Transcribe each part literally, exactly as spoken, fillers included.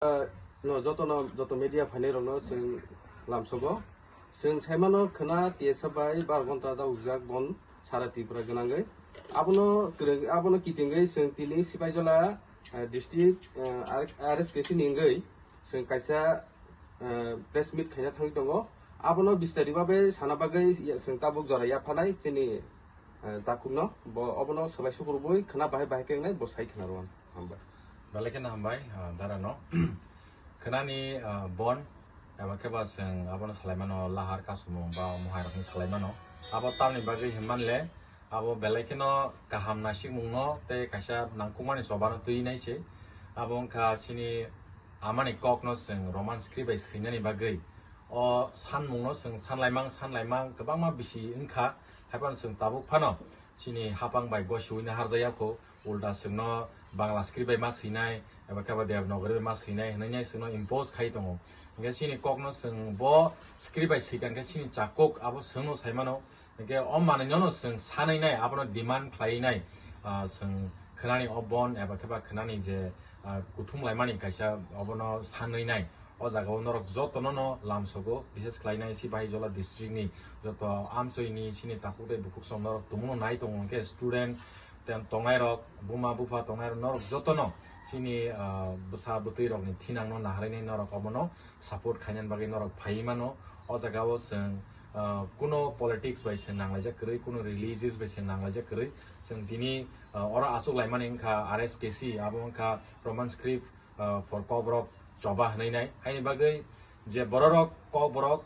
Ah, no, jotono, joto media phainairokno chwng lamsogo. Chwng saimano khwna T S F bai bar ghonta daukjak bon sara Tripura gwnangwi. Abono kwrwng, abono kitingwi chwng tini Sipaijala, ah, district, ah, R-, R S K C ni wngwi chwng kaisa, ah, press meet khaina thangwi tongo. Abono bistari babe sana bagwi chwng tabuk jora yaphanai chini, ah, takhukno. Bo obono swbai sukrubwi khwna bahai bahai khe wngnai bo sai khwna rw ang. Hambai. Belai kheno hambai, ah, dara no. Khwnani, ah, bon, eba khe ba chwng abono salaimano lahar kasumung ba muhairokni salaimano. Abo tamni bagwi hinmanle, abo belai kheno kaham nasikmungno tei kaisa nangkukmani chobano twi nai se. Abo wngkha chini amani kokno chwng Roman script bai swinani bagwi. O sanmungno chwng sanlaimang, sanlaimang kwbangma bisi wngkha, haiphano chwng tabuk phano chini hapang bai gosiui naharjaya kho. Ulta chwngno Bangla script bai ma swinai, eba khe ba Devanagari bai ma swinai hwnwi nai chwngno impose khai tongo. Hwnkhe chini kokno chwng bo script bai swikha hwnkhe chini chakuk abo chwngno saimano. Hwnkhe o manwino chwng sanwi nai, abono demand khlaiwi nai, ah, chwng khwnani o bon eba khe ba khwnani je, ah, kuthum laimani kaisa obono sanwi nai. O jaga o norok jotono no lamsogo, bises khlainai si Bahaijola district ni joto amchoi ni sini takhuk tei bukhuk song norok tongmano nai tongo hwnkhe student tei tongnai rok, buma bupha tongnai rok norok jotono sini, ah, bwsa bwtwi rok ni thinang no naharwi nai norok obono support khainani bagwi norok phaiwi mano. O jaga o chwng, ah, kuno politics bai se nanglaijak kwrwi, kuno religious bai se nanglaijak kwrwi, chwng tini, ah, oro aswk laimani wngkha R S K C, abo wngkha Roman script, ah, for Kokborok choba hwnwi nai. Haini bagwi je bororok Kokborok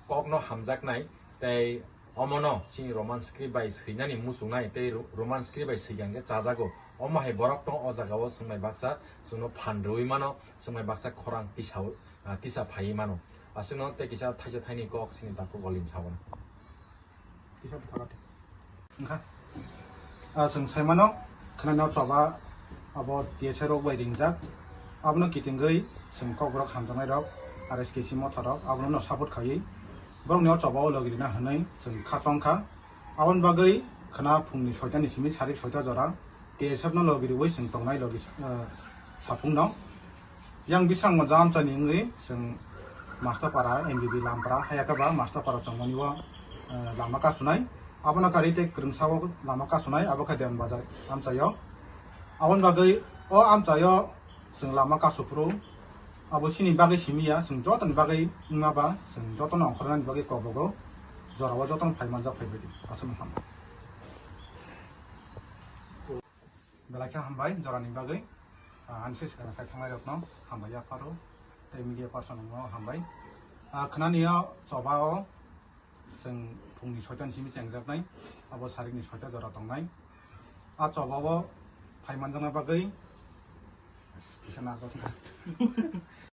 kokno hamjaknai tei omono chini Roman script bai swinani muchungnai tei Ro-, Roman script bai swikha hwnkhe chajago. Omo hai borok tong o jaga o chwngbai baksa chwngno phan rwui mano, chwngbai baksa khorang tisa, ah, tisa phaiwi mano. Aswkno tei kisa thaisa thaini kok chini takhuk o limsao. Kisa bwtharati. Wngkha. Ah, chwng saimano, khwnani o choba abo T S A rok bai ringjak. Abono kitingwi chwng Kokborok hamjaknai rok, R S K C motha rok, abono no support khaiwi borokni o choba o logi rina hwnwi chwng kha chong kha. Aboni bagwi khwna phungni soita ni simi sarik soita jora T S F no logi rwui chwng tongnai logi, ah, saphung no. Yang bisang mo jam chani wngwi chwng Master Para, M B B Lampara, haya khe ba Master Para chongmani o, eh, lama kasunai. Abono kari tei kwrwngsa o lama kasunai, abo khe Dewan Bazar amchaio. Aboni bagwi o amchaio chwng lama kasuphuru. Abo chini bagwi simi ya, chwng jotoni bagwi wngma ba, chwng jotono ongkhornani bagwi kokbogo jorao jotono phai manjak phai baidi. Aswk no hambai. Belai khe hambai jorani bagwi, ah, ani se sikana sai thangnai rokno hambai ya pharo tei media person no hambai. Ah, khwnani o choba o chwng phungni soita ni simi chengjaknai, abo sarikni soita jora tongnai. A choba o phai manjakna bagwi kisa narwkha.